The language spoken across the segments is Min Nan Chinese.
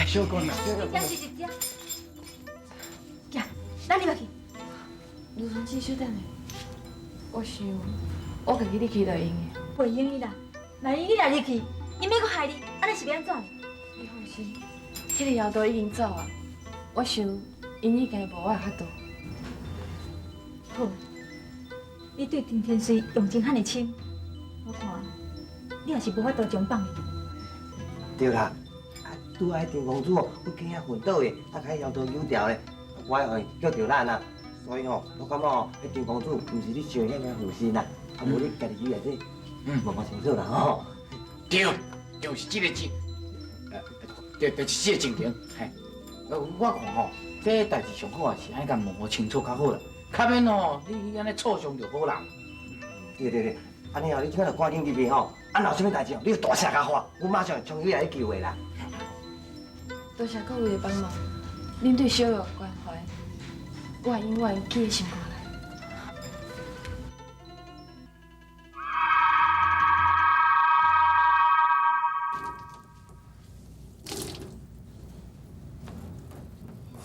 小讲啦。一只是一只。行，咱入去。卢同志，稍等下，我想我家己入去就会用的。袂用的啦，万一你若入去，𪜶欲閣害你，按呢是欲按怎？你放心，彼个妖刀已經走啊，我想𪜶應該無我的法度。好，你對陳天瑞用情遐爾深，我看你也是無法度將放伊。對啦，啊，拄仔陳公子哦，閣去遐昏倒的，啊，共彼妖刀揪掉咧，我愛予伊叫著咱啊，所以吼，我感覺吼，彼陳公子毋是你想的遐爾負心啦，啊，無你家己去內底問問清楚啦吼。對，就是這個情，對，就是這個情形。嘿，我看吼，這代誌上好也是愛共問清楚較好啦，較免吼你去按呢挫傷著好人。對對對，按呢吼，你這擺就趕緊入去吼，啊，若有啥物代誌吼，你就大聲共喊，阮馬上衝入來救的啦。多謝各位的幫忙，恁對小玉的關懷，我會永遠記佇心肝內。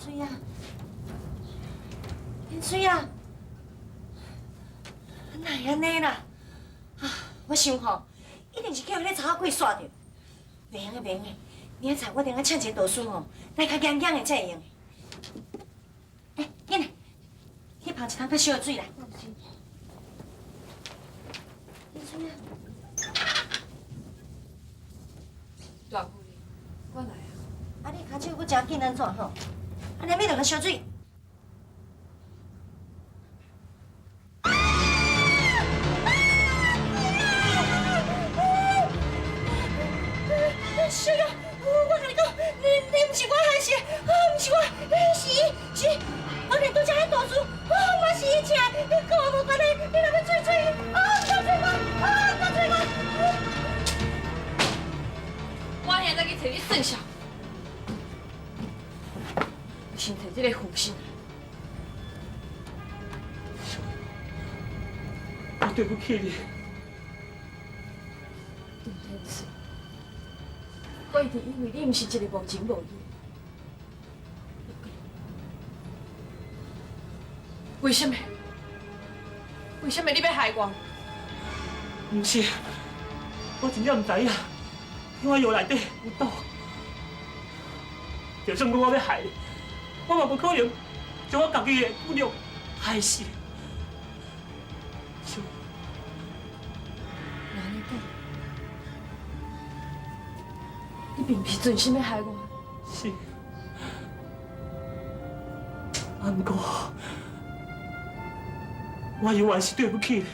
天水啊，天水啊，哪會按呢啦？啊，我想吼，一定是去予彼个賊仔鬼煞著。袂用的，袂用的，明仔载我定愛請一个道士吼，來較嚴嚴的才會用。欸，緊來，去捧一桶較燒的水來。天水啊，大夫人，我來啊。啊，你跤手閣誠緊按怎吼？啊，你欲落個燒水。小玉，我共你講，你毋是我害死的，啊，毋是我，是伊，是伊，我連拄才彼大事，啊，嘛是伊請的，你跟我無關係，你若欲揣揣伊，啊，毋通揣我，啊，毋通揣我。我現在去揣你算數，我先揣這个負心。我對不起你。陳天水，我一直以為你毋是一个無情無義。為什麼？為什麼你欲害我？毋是，我真正毋知影，我藥內底有毒。就算講我欲害你，我嘛無可能將我家己的姑娘害死。小按呢講，你並毋是存心欲害我。是，啊，毋過我猶原是對不起你。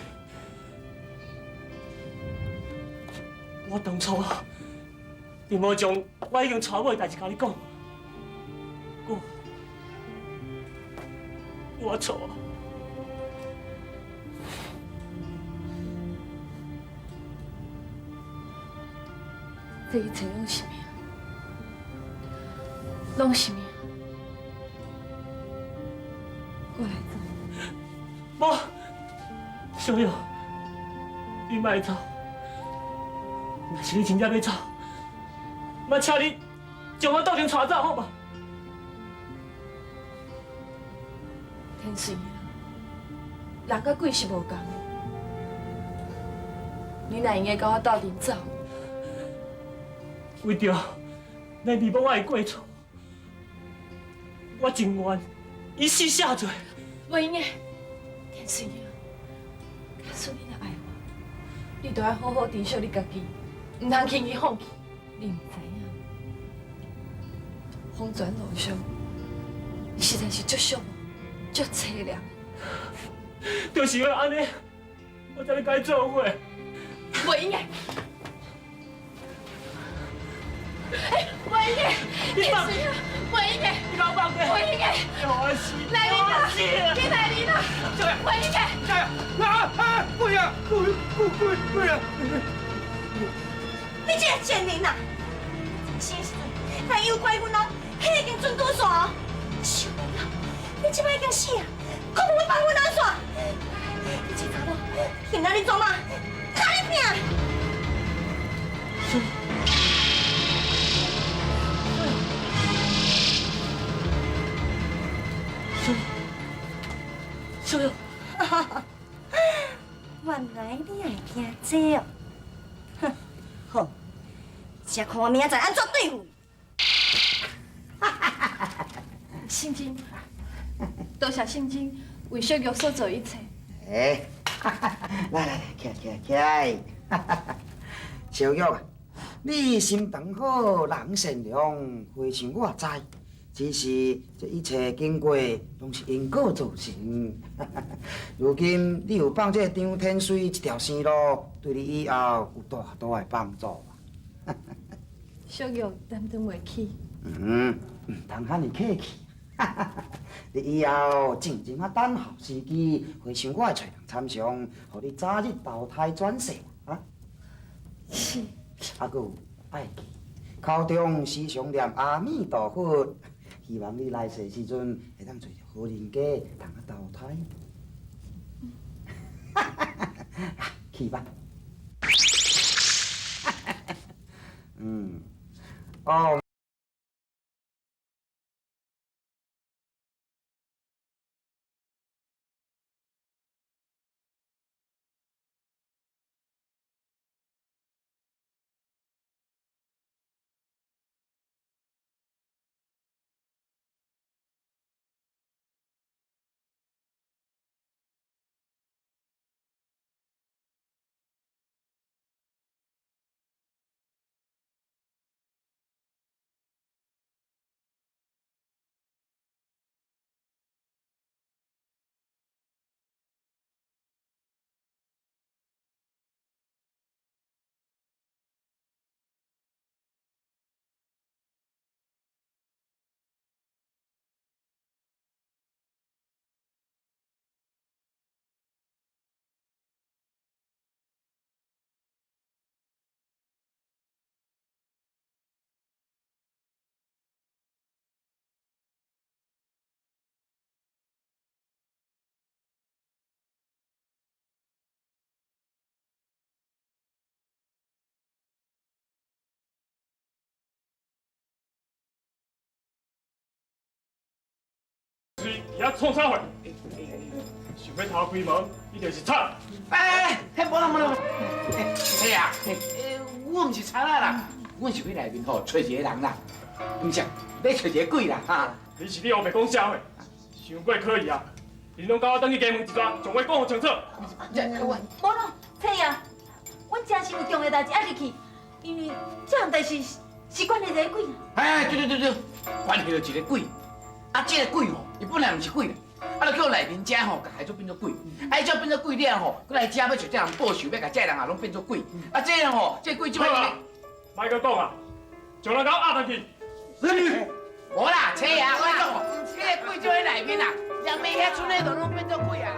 我當初並無將我已經娶某的代誌共你講，我錯啊。這一切攏是命，攏是命。我來走。無，小玉，你莫走。若是你真正欲走，嘛請你將我鬥陣帶走好無？天水啊，人佮鬼是無仝的，你若會用得共我鬥陣走？為著來彌補我的過錯，我情願以死謝罪。袂用的，天水啊，假使你若愛我，你就愛好好珍惜你家己，毋通輕易放棄。你毋知影，黃泉路上實在是足寂寞、足淒涼。就是因為按呢，我才欲共你做伙。袂用的。欸，袂用的，你放，袂用的，你共我放開，袂用的，你予我死，來人啊！你來人啊！袂用的，啊啊！鬼啊！鬼鬼鬼鬼啊！你這個賤人啊！生時陣，來誘拐阮翁，彼已經准拄煞。小明啊，你這擺已經死啊，閣無欲放阮翁煞？你這查某，今仔日做嘛，共你拼！小。这哦，哼，好，才看我明仔载按怎对付。信真，多谢信真为小玉所做一切。哎，来来来，起来起来起来！小玉啊，你心肠好，人善良，非像我知。只是这一切经过，拢是因果造成。如今你有放这个张天水这条生路，对你以后有大大的帮助啊！小玉担当袂起。嗯，毋通遐尔客气。你以后静静啊等候时机，回想我会揣人参详，予你早日投胎转世啊！是。啊，阁有爱记，口中时常念阿弥陀佛，希望你来世时阵会当揣著好人家，通啊投胎。去吧。嗯，哦。伫遐创啥货？想欲偷开门，你就是贼！哎，哎，无啦无啦，哎呀，我毋是贼仔啦，阮是去内面吼揣一个人啦，毋是，欲揣一个鬼啦哈。你是咧乌白讲啥话？伤过可以啊！恁拢共我转去家问一逝，将话讲予清楚。无啦，册爷，阮真是有重要代志爱入去，因为这项代志是关系一个鬼。哎，对对对对，关系著一个鬼。啊，这个鬼吼，伊本来毋是鬼啦，啊，就叫内面遮吼，共害做变做鬼，啊，伊这变做鬼了吼，阁来遮欲找这人报仇，欲共这人啊拢变做鬼，啊，这人吼，这鬼这摆。好啊，莫阁讲啊，将人共我押转去。无啦，车爷，我讲吼，这个鬼就佇内面啦，连暝遐村的都拢变做鬼啊。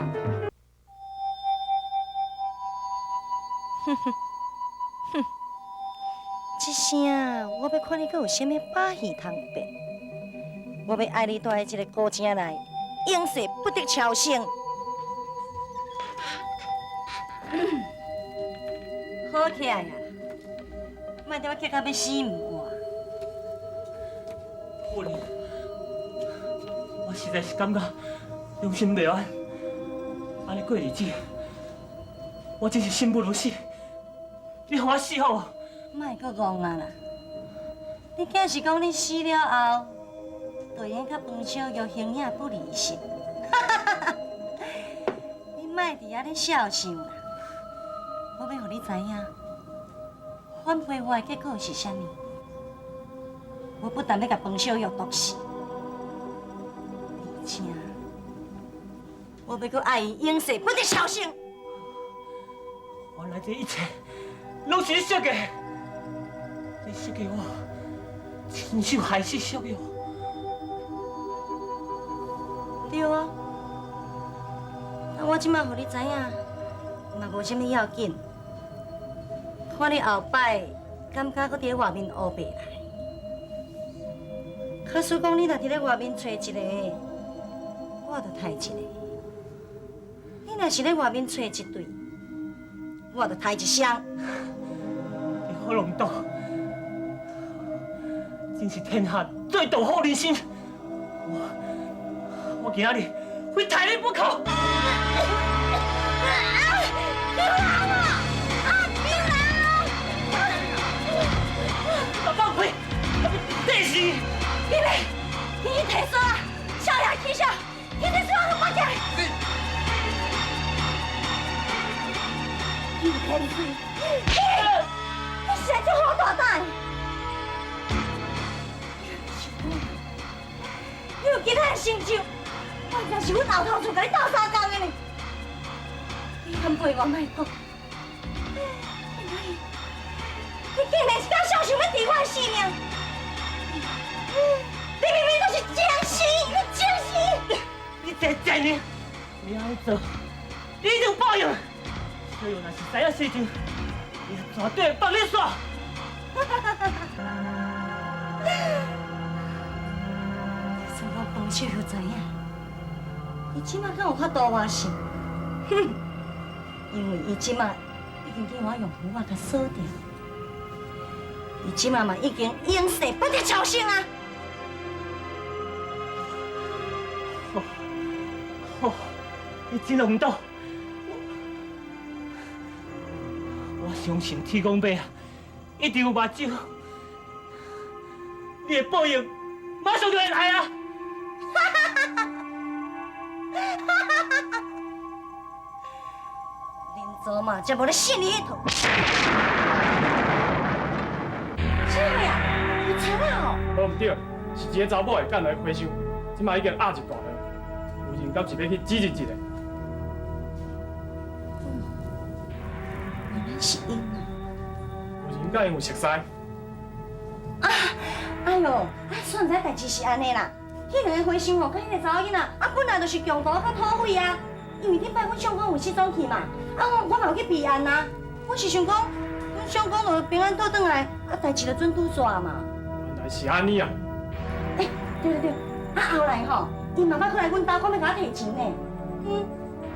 哼哼，哼，这声我欲看你阁有啥物把戏通变。我欲爱你住佇这个古城内，永世不得超生。好起来啊！莫踮我激到欲死毋活。夫人，我实在是感觉良心袂安，按呢过日子，我真是生不如死。你予我死好无？莫阁戆啊啦！你假是讲你死了后，就会用佮饭小玉形影不离身？你莫伫遐咧笑想啦！我欲予你知影，反背我的结果是啥物？我不但欲共饭小玉毒死，而且我欲阁爱伊永世不得超生。原来这一切拢是你设计的，你设计我，亲手害死小玉。对啊，啊我这马予你知影，嘛无啥物要紧。看你后摆敢敢阁伫咧外面乌白来？假使讲你若伫咧外面揣一个，我就刣一个；你若是咧外面揣一对，我就刣一双。你好浪荡，真是天下最毒好人心。我今仔日非刣你不可！啊！成就，完全是阮后头厝共你斗相共的呢。你敢背我莫讲，你竟然是敢想想欲治我的性命！你明明就是将死，你将死！你这贱人，你按呢做，你一定有报应。小玉若是知影实情，伊绝对会放你煞。就算我帮手又知影，伊这马敢有法度活性？哼，因为伊这马已经叫我用符仔共锁定，伊这马嘛已经永世不得超生啊！哦，你真两道，我相信天公伯啊，一定有目睭，你的报应马上就会来啊！林祖嘛，才无咧信你彼套。啥货啊？有贼仔哦！无毋对，是一个查某的干来回收，这马已经压入大河，有人敢是欲去指认一下？原来是𪜶啊！有人佮𪜶有熟似？啊，哎哟，啊，算毋知代志是按呢啦。彼两个和尚吼，佮彼个查某囡仔，啊，本来就是强盗佮土匪啊。因为顶摆阮相公有失踪去嘛，啊，我嘛有去备案啊。我是想讲，阮相公就平安倒转来，啊，代志就准拄煞嘛。原来是按呢啊！欸，对对对，啊，后来吼，𪜶嘛捌过来阮兜，讲欲共我提钱呢。嗯，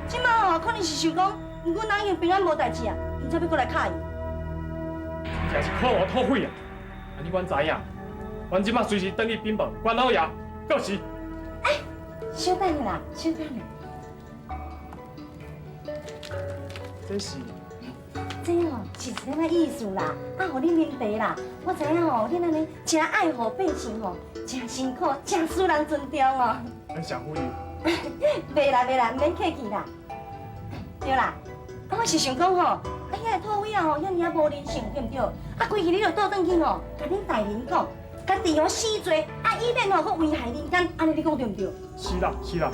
这马吼可能是想讲，阮翁已经平安无代志啊，𪜶才欲过来敲伊。真正是可恶土匪啊！按呢，阮知影，阮这马随时转去禀报关老爷，告辞。欸，稍等下啦，稍等下。这是？这吼是一点仔意思啦，啊，予恁明白啦。我知影吼，恁按呢真爱护百姓吼，真辛苦，真使人尊重哦。咱谢夫人。袂啦袂啦，毋免客气啦。对啦，啊，我是想讲吼，啊，遐个土匪啊吼，遐尔仔无人性，对毋对？啊，规气你著倒转去吼，共恁大人讲，共治予死罪，啊，以免吼阁危害人间，按呢你讲对毋对？是啦是啦，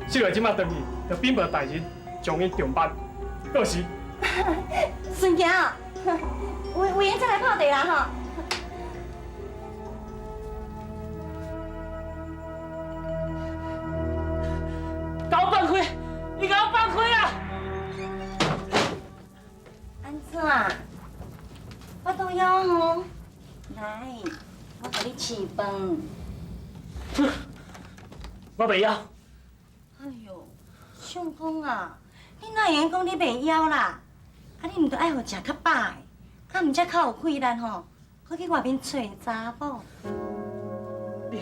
小的这马转去，著禀报大人，将𪜶重办。告辞。顺行哦，有有闲再来泡茶啦吼。共我放开！你共我放开啊！按怎？我都枵吼，来，我予你试饭。我袂枵。哎哟，相公啊，你哪会用讲你袂枵啦？啊，你毋著爱予食较饱的，啊，毋才较有气力吼，阁去外面揣查某。你，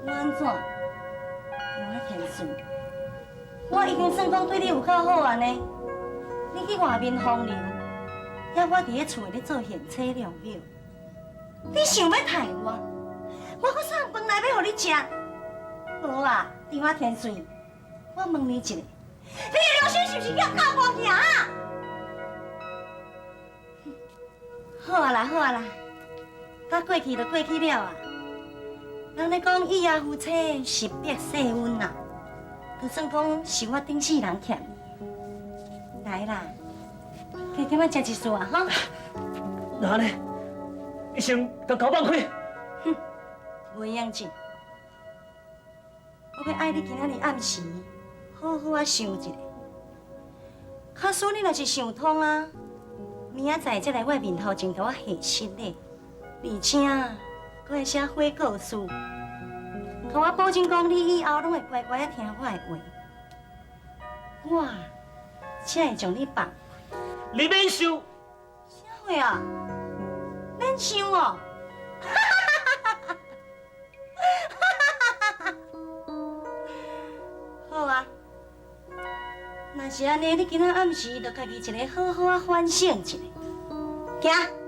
我按怎？我天顺，我已经算讲对你有够好按呢。你去外面风流，犹我伫咧厝内咧做贤妻良母。你想欲刣我？我阁送饭来欲予你食？无啊，张仔天顺，我问你一下，你的良心是毋是叫教无去啊？好啊啦，好啊啦，甲过去就过去了啊。人咧讲一夜夫妻十百世恩啦，就算讲是我顶世人欠。来啦，加减仔食一束啊，吼。哪呢？你先共狗放开。哼，袂用紧。我欲爱你今仔日暗时好好仔想一下。假使你若是想通啊，明仔载才来我面头前共我下失礼，而且阁会写悔过书，共我保证讲你以后拢会乖乖仔听我的话，我才会将你放开。你免想。啥货啊？免想哦。好啊，若是按呢，你今仔暗时就家己一个好好仔反省一下。行。